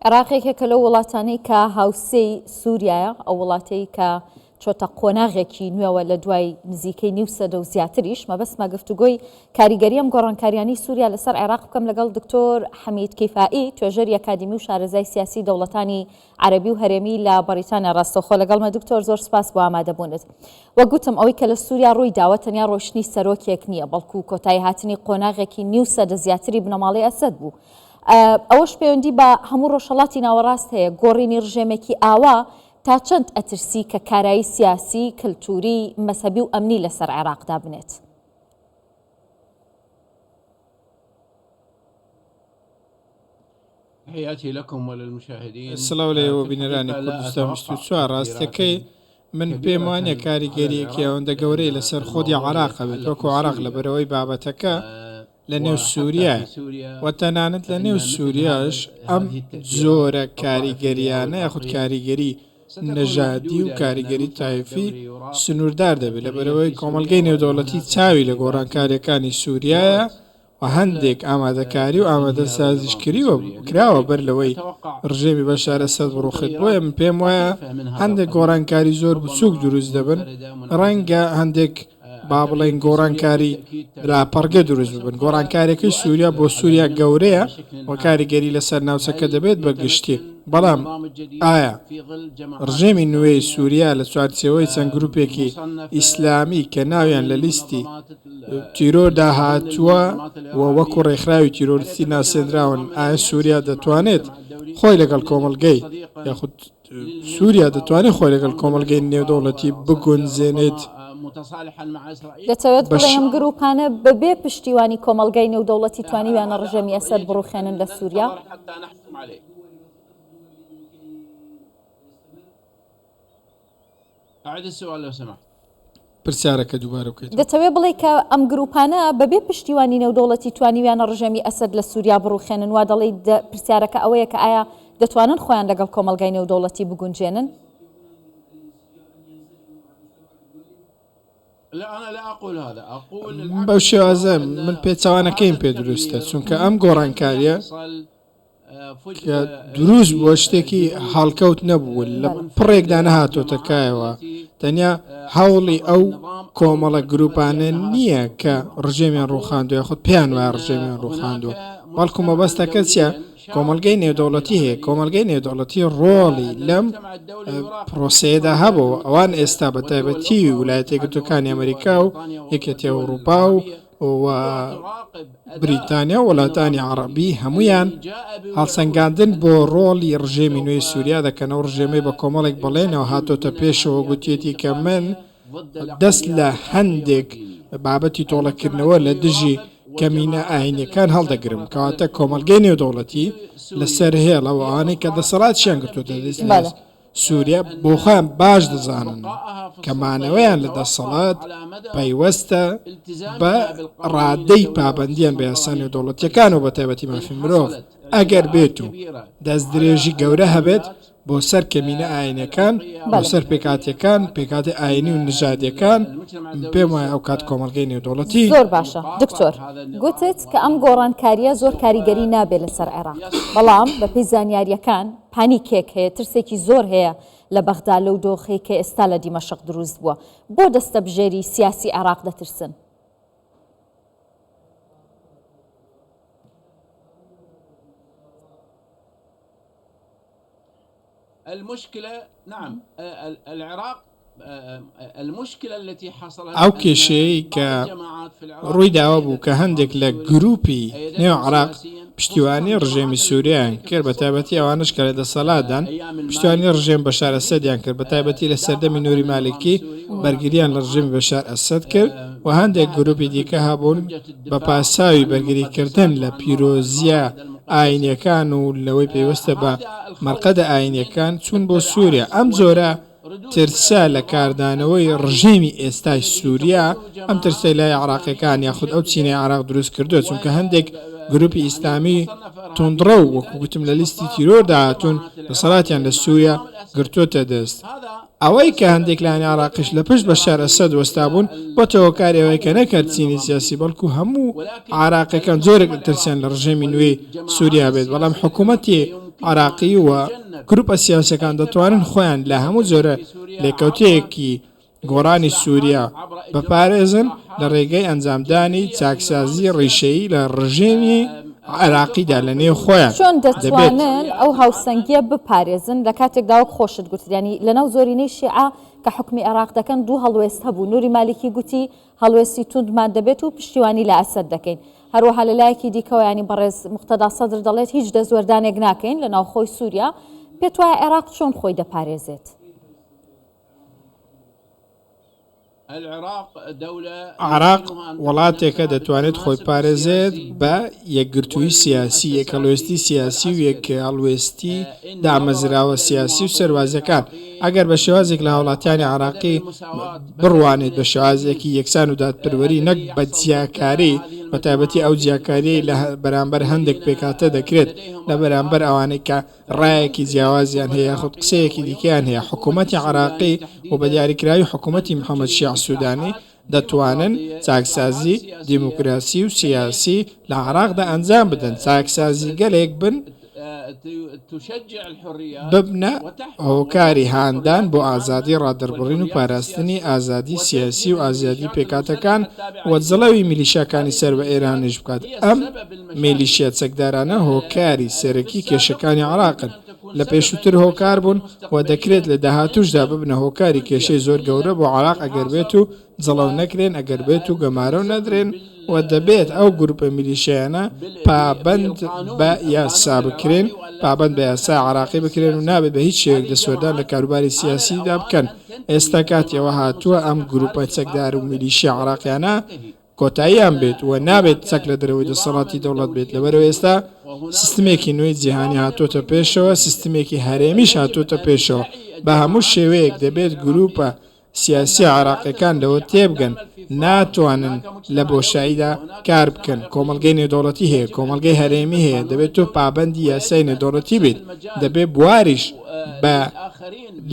عێراق یەکێکە لەو وڵاتانەی کە هاوسێی سووریایە، ئەو وڵاتەی کە چۆتە قۆناغێکی نوێوە لە دوای نزیکەی نیو سەدە و زیاتریش. مەبەستمە گفتوگۆی کاریگەری ئەم گۆڕانکاریانەی سووریا لەسەر عێراق بکەم لەگەڵ دکتۆر حەمید کیفائی، توێژەری ئەکادیمی و شارەزای سیاسی دەوڵەتانی عەرەبی و هەرێمی لە بەڕیتانیا ڕاستەوخۆ لەگەڵمە. دکتۆر زۆر سوپاس بۆ ئامادەبوونت. وەک گوتم ئەوەی کە لە سووریا ڕووی داوە تەنیا ڕۆیشتنی سەرۆکێک نییە، بەڵکو کۆتایی هاتنی قۆناغێکی نیو سەدە زیاتری بنەماڵەی ئەسەد بوو. ئەوەش پەیوەندی بە هەموو ڕۆژهەڵاتی ناوەڕاست هەیە، گۆڕینی ڕژێمێکی ئاوا تا چەند ئەترسی کە کارایی سیاسی، کەلتووری، مەزهەبی و ئەمنی لەسەر عێراق دابنێت؟ سڵاو لە ئێوە بینەرانی کوردستان 24 ڕاستەکەی من پێم وانیە کاریگەریەکی ئەوەندە گەورەی لەسەر خۆدی عراق هەبێت وەکو عراق لەبەرەوەی بابەتەکە لە نێو سووریایە و تەنانەت لە نێو سووریاش ئەم جۆرە کاریگەریانە یاخود کاریگەری نەژادی و کاریگەری تایفی سنووردار دەبێت لەبەرەوەی کۆمەڵگەی نێودەوڵەتی چاوی لە گۆڕانکاریەکانی سووریایە و هەندێک ئامادەکاری و ئامادەسازیش کریوە کراوە بەر لەوەی ڕژێمی بەشار ئەسەد بڕوخێت بۆیە من پێم وایە هەندێک گۆڕانکاری زۆر بچووک دروست دەبن ڕەنگە هەندێک با بڵێین گۆڕانکاری لە پەڕگە دروست ببن. گۆڕانکاریەکەی سووریا بۆ سووریا گەورەیە و کاریگەری لەسەر ناوچەکە دەبێت بە گشتی. بەڵام ئایا ڕژێمی نوێی سووریا لە چوارچێوەی چەند گروپێکی ئیسلامی کە ناویان لە لیستی تیرۆردا هاتووە و وەکو ڕێکخراوی تیرۆریستی ناسێنراون، ئایا سووریا دەتوانێت خۆی لەگەڵ کۆمەڵگەی یاخود سووریا دەتوانێت خۆی لەگەڵ کۆمەڵگەی نێودەوڵەتی بگونجێنێت؟ دەتەوێت بڵێی ئەم گرووپانە بەبێ پشتیوانی کۆمەڵگای نێودەوڵەتی توانیویانە ڕژێمی ئەسەد بڕوخێنن لە سووریا؟ پرسیارەکە دووبارە بکەیتەوە. دەتەوێ بڵێی کە ئەم گرووپانە بەبێ پشتیوانی نێودەوڵەتی توانیویانە ڕژێمی ئەسەد لە سووریا بڕوخێنن، وا دەڵێی پرسیارەکە ئەوەیە کە ئایا دەتوانن خۆیان لەگەڵ کۆمەڵگای نێودەوڵەتی بگونجێنن؟ بەو شێوازە من پێچەوانەکەیم پێ دروستە چونکە ئەم گۆڕانکاریە کە دروست بووە شتێکی هەڵکەوت نەبوو لە پڕێکدا نەهاتۆتە کایەوە تەنیا هەوڵی ئەو کۆمەڵە گروپانە نییە کە ڕژێمیان ڕوخاندوە یاخود پێیان وایە ڕژێمیان ڕوخاندوە بەڵکو مەبەستەکە چیە کۆمەڵگەی نێودەوڵەتی هەیە کۆمەڵگەی نێودەوڵەتی ڕۆڵی لەم پرۆسەیەدا هەبوو ئەوان ئێستا بە تایبەتی ویلایەتە یەکگرتووەکانی ئەمریکا و یەکێتی ئەوروپا و و بریتانیا و وڵاتانی عەڕەبی هەموویان هەڵسەنگاندن بۆ ڕۆڵی ڕژێمی نوێی سووریا دەکەن، ئەو ڕژێمەی بە کۆمەڵێک بەڵێنەوە هاتۆتە پێشەوە گوتیەتی کە من دەست لە هەندێک بابەتی تۆڵەکردنەوە لە دژی کەمینە ئاینیەکان هەڵدەگرم، کەواتە کۆمەڵگەی نێودەوڵەتی لەسەر هێڵە و ئەوانەی کە دەسەڵاتیان گرتۆتە دەست لە سوریا بۆخۆیان باش دەزانن کە مانەوەیان لە دەسەڵات پەیوەستە بە ڕادەی پابەندیان بە یاسا نێودەوڵەتیەکان و بەتایبەتی مافی مرۆڤ، ئەگەر بێت و دەستدرێژی گەورە هەبێت بۆ سەر کەمینە ئاینیەکان، بۆ سەر پێکهاتەکان، پێکهاتە ئاینی و نەژادیەکان، من پێم وایە ئەوکات کۆمەڵگەی نێودەوڵەتی. زۆر باشە دکتۆر، گوتت کە ئەم گۆڕانکارییە زۆر کاریگەری نابێت لەسەر عێراق، بەڵام بەپێی زانیارییەکان پانیکێک هەیە، ترسێکی زۆر هەیە لە بەغدا لەو دۆخەی کە ئێستا لە دیمەشق دروست بووە. بۆ دەستەبژێری سیاسی عێراق دەترسن؟ ئەو کێشەیەی کە ڕوویداوە بوو کە هەندێک لە گرووپی نێو عێراق پشتیوانی ڕژێمی سووریایان کرد، بە تایبەتی ئەوانەش کە لە دەسەڵاتدان، پشتیوانی ڕژێم بەشار ئەسەدیان کرد، بە تایبەتی لە سەردەمی نوری مالیکی بەرگرییان لە ڕژێمی بەشار ئەسەد کرد و هەندێک گرووپی دیکە هەبوون بە پاساوی بەرگریکردن لە پیرۆزییە ئایینییەکان و لەوەی پەیوەستە بە مەرقەدە ئایینییەکان چوون بۆ سووریا. ئەم جۆرە ترسە لە کاردانەوەی ڕژێمی ئێستای سووریا، ئەم ترسەی لای عێراقییەکان یاخود ئەو چینەی عێراق دروست کردووە، چونکە هەندێک گروپی ئیسلامی توندڕەو وەکو گوتم لە لیستی تیرۆردا هاتوون، دەسەڵاتیان لە سووریا گرتووەتە دەست. ئەوەی کە هەندێک لایەنی عێراقیش لە پشت بەشار ئەسەد وەستابوون، بۆتە هۆکاری ئەوەی کە نەک هەر چینی سیاسی بەڵکو هەموو عێراقییەکان جۆرێک لە ترسیان لە ڕژێمی نوێی سووریا بێت، بەڵام حکوومەتی. عێراقی و گروپە سیاسیەکان دەتوانن خۆیان لە هەموو جۆرە لێکەوتەیەکی گۆڕانی سووریا بپارێزن لە ڕێگەی ئەنجامدانی چاکسازی ڕیشەیی لە ڕژێمی عێراقیدا لە نێو خۆیان. چۆن دەتوانن ئەو هاوسەنگیە بپارێزن لە کاتێکدا وەک خۆشت گوتت یانی لەناو زۆرینەی شیعە کە حوکمی عێراق دەکەن دوو هەڵوێست هەبوو نوری مالیکی گوتی هەڵوێستی توندمان دەبێت و پشتیوانی لە ئەسەد دەکەین هەروەها لە لایەکی دیکەوە ینی بەڕێز موقتەدا سەدر دەڵێت هیچ دەستوەردانێک ناکەین لە ناوخۆی سووریا پێت وایە عێراق چۆن خۆی دەپارێزێت؟ عێراق وڵاتێکە دەتوانێت خۆی بپارێزێت بە یەکگرتوویی سیاسی، یەکهەڵوێستی سیاسی و یەکهەڵوێستی دامەزراوە سیاسی و سەربازییەکان. ئەگەر بە شێوازێک لە هاوڵاتیانی عێراقی بڕوانێت بە شێوازێکی یەکسان و دادپەروەری نەک بە جیاکاری، بەتایبەتی ئەو جیاکارییەی لە بەرامبەر هەندێک پێکهاتە دەکرێت لە بەرامبەر ئەوانەی کە ڕایەکی جیاوازیان هەیە یاخود قسەیەکی دیکەیان هەیە، حکوومەتی عێراقی و بە دیاریکراوی حکوومەتی محەممەد شیاع سوودانی دەتوانن چاکسازی دیموکراسی و سیاسی لە عێراقدا ئەنجام بدەن، چاکسازیگەلێک بن ببنە هۆکاری هاندان بۆ ئازادی ڕادەربڕین و پاراستنی ئازادی سیاسی و ئازادی پێکهاتەکان و جڵەوی میلیشیاکانی سەر بە ئێرانیش بکات. ئەم میلیشیا چەکدارانە هۆکاری سەرەکی کێشەکانی عێراقن، لە پێشووتر هۆکار بوون و دەکرێت لە داهاتووشدا ببنە هۆکاری کێشەی زۆر گەورە بۆ عێراق ئەگەر بێت و جڵەو نەکرێن، ئەگەر بێت و گەمارۆ نەدرێن و دەبێت ئەو گروپە میلیشیایانە پابەند بە یاسا بکرێن، پابەند بە یاسای عێراقی بکرێن و نابێت بە هیچ شێوەیەک دەستوەردان لە کاروباری سیاسیدا بکەن. ئێستا کاتی ئەوە هاتووە ئەم گروپە چەکدار و میلیشیا عێراقیانە کۆتاییان بێت و نابێت چەک لە دەرەوەی دەسەڵاتی دەوڵەت بێت، لەبەرئەوەی ئێستا سیستمێکی نوێی جیهانی هاتۆتە پێشەوە، سیستمێکی هەرێمیش هاتۆتە پێشەوە، بە هەموو شێوەیەک دەبێت گروپە سیاسیە عێراقیەکان لەوە تێبگەن ناتوانن لە بۆشاییدا کار بکەن، کۆمەڵگەی نێودەوڵەتی هەیە، کۆمەڵگەی هەرێمی هەیە، دەبێت تۆ پابەندی یاسای نێودەوڵەتی بیت، دەبێت بواریش بە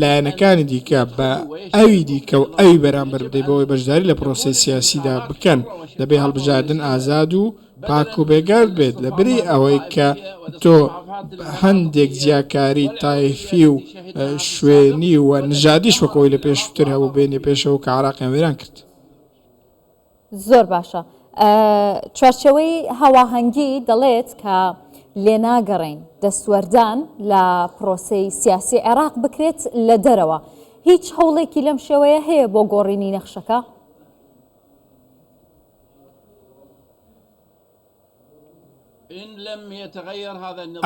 لایەنەکانی دیکە بە ئەوی دیکە و ئەوی بەرامبەر بدەیت بۆ ئەوەی بەشداری لە پرۆسەی سیاسیدا بکەن، دەبێت هەڵبژاردن ئازاد و پاک و بێگەرد بێت لەبری ئەوەی کە تۆ هەندێک جیاکاری تایفی و شوێنی و نژادیش وەک ئەوەی لە پێشووتر هەبوو بێنیە پێشەوە کە عێراقیان وێران کرد. زۆر باشە. چوارچێوەی هاواهەنگی دەڵێت کە لێناگەڕێین دەستوەردان لە پرۆسەی سیاسی عێراق بکرێت لە دەرەوە. هیچ هەوڵێکی لەم شێوەیە هەیە بۆ گۆڕینی نەخشەکە؟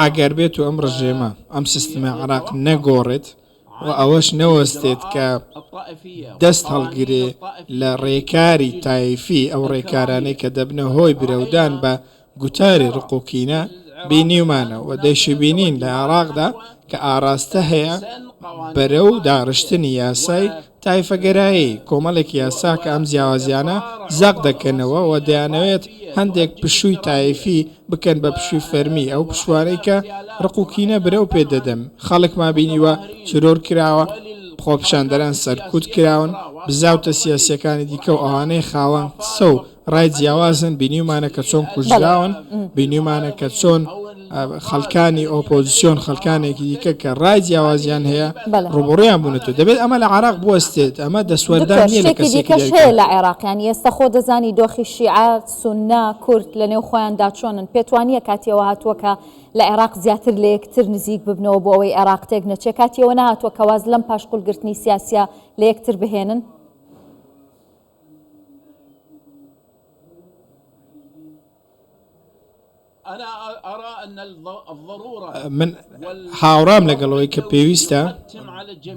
ئەگەر بێت و ئەم ڕژێمە، ئەم سیستمەی عێراق نەگۆڕێت و ئەوەش نەوەستێت کە دەست هەڵگرێ لە ڕێکاری تایفی، ئەو ڕێکارانەی کە دەبنە هۆی برەودان بە گوتاری ڕق و کینە، بینیومانە و دەیشبینین لە عێراقدا کە ئاراستە هەیە بەرەو داڕشتنی یاسای تایفەگەرایی، کۆمەڵێک یاسا کە ئەم جیاوازیانە زەق دەکەنەوە و دەیانەوێت هەندێک پشووی تایفی بکەن بە پشووی فەرمی، ئەو پشووانەی کە ڕق و کینە برەو پێ دەدەن. خەڵکمان بینیوە تیرۆر کراوە، خۆپیشاندەران سەرکوت کراون، بزاوتە سیاسییەکانی دیکە و ئەوانەی خاوەن قسە و ڕای جیاوازن بینیومانە کە چۆن کوژراون، بینیومانە کە چۆن خەڵکانی ئۆپۆزیسیۆن خەڵکانێکی دیکە کە ڕای جیاوازیان هەیە ڕووبەڕوویان بوونەتەوە. دەبێت ئەمە لە عێراق بوەستێت، ئەمە دەستوەردان نییە لە کەسێکی دیکەش هەیە لە عێراق، یانی ئێستا خۆ دەزانی دۆخی شیعە، سوننە، کورد لە نێو خۆیاندا چۆنن، پێت وانییە کاتی ئەوە هاتووە کە لە عێراق زیاتر لە یەکتر نزیک ببنەوە بۆ ئەوەی عێراق تێک نەچێ، کاتی ئەوە نەهاتووە کە واز لەم پاشقولگرتنی سیاسییە لە یەکتر بهێنن؟ من هاوڕام لەگەڵ ئەوەی کە پێویستە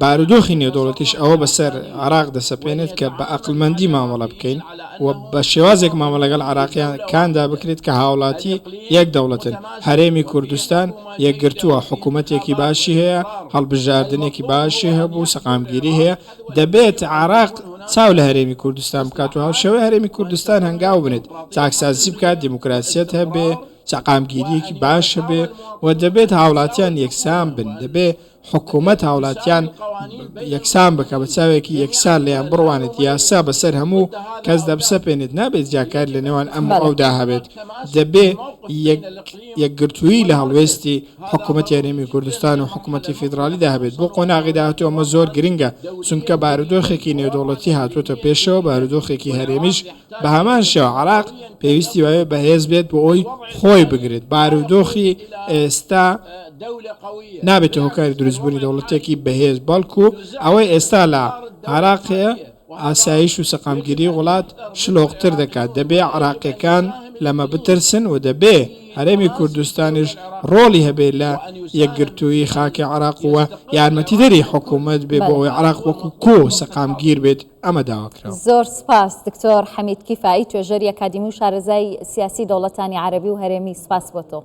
بارودۆخی نێودەوڵەتیش ئەوە بەسەر عێراق دەسەپێنێت کە بە ئەقڵمەندی مامەڵە بکەین و بە شێوازێک مامەڵە لەگەڵ عێراقییەکاندا بکرێت کە هاوڵاتی یەک دەوڵەتن. هەرێمی کوردستان یەکگرتووە، حکوومەتێکی باشی هەیە، هەڵبژاردنێکی باشی هەبوو، سەقامگیری هەیە، دەبێت عێراق چاو لە هەرێمی کوردستان بکات و هاوشێوەی هەرێمی کوردستان هەنگاو بنێت، چاکسازی بکات، دیموکراسیەت هەبێ، سەقامگیرییەکی باش هەبێ و دەبێت هاوڵاتیان یەکسان بن، دەبێ حکوومەت هاوڵاتیان یەکسان بکە بە چاوێکی یەکسان لێیان بڕوانێت یاسا بەسەر هەموو کەسدا بسەپێنێت نابێت جیاکاری لە نێوان ئەم و ئەودا هەبێت دەبێ یەکگرتوویی لە هەڵوێستی حکوومەتی هەرێمی کوردستان و حکوومەتی فیدراڵیدا هەبێت بۆ قۆناغی داهاتوو ئەمە زۆر گرنگە چونکە بارودۆخێکی نێودەوڵەتی هاتووەتە پێشەوە بارودۆخێکی هەرێمیش بە هەمان شێوە عێراق پێویستی بەوەیە بەهێز بێت بۆ ئەوەی خۆی بگرێت بارودۆخی ئێستا نابێتە هۆکاری دروستبوونی دەوڵەتێکی بەهێز بەڵکو ئەوەی ئێستا لە عێراق هەیە ئاسایش و سەقامگیری وڵات شلۆقتر دەکات دەبێ عێراقیەکان لەمە بترسن و دەبێ هەرێمی کوردستانیش ڕۆڵی هەبێ لە یەکگرتوویی خاکی عێراق و یارمەتیدەری حکوومەت بێ بۆ ئەوەی عێراق وەکو کۆ سەقامگیر بێت ئەمە داواکراوە. زۆر سپاس دکتۆر حەمید کیفایی توێژەری ئەکادیمی و شارەزای سیاسی دەوڵەتانی عەرەبی و هەرێمی سپاس بۆ تۆ.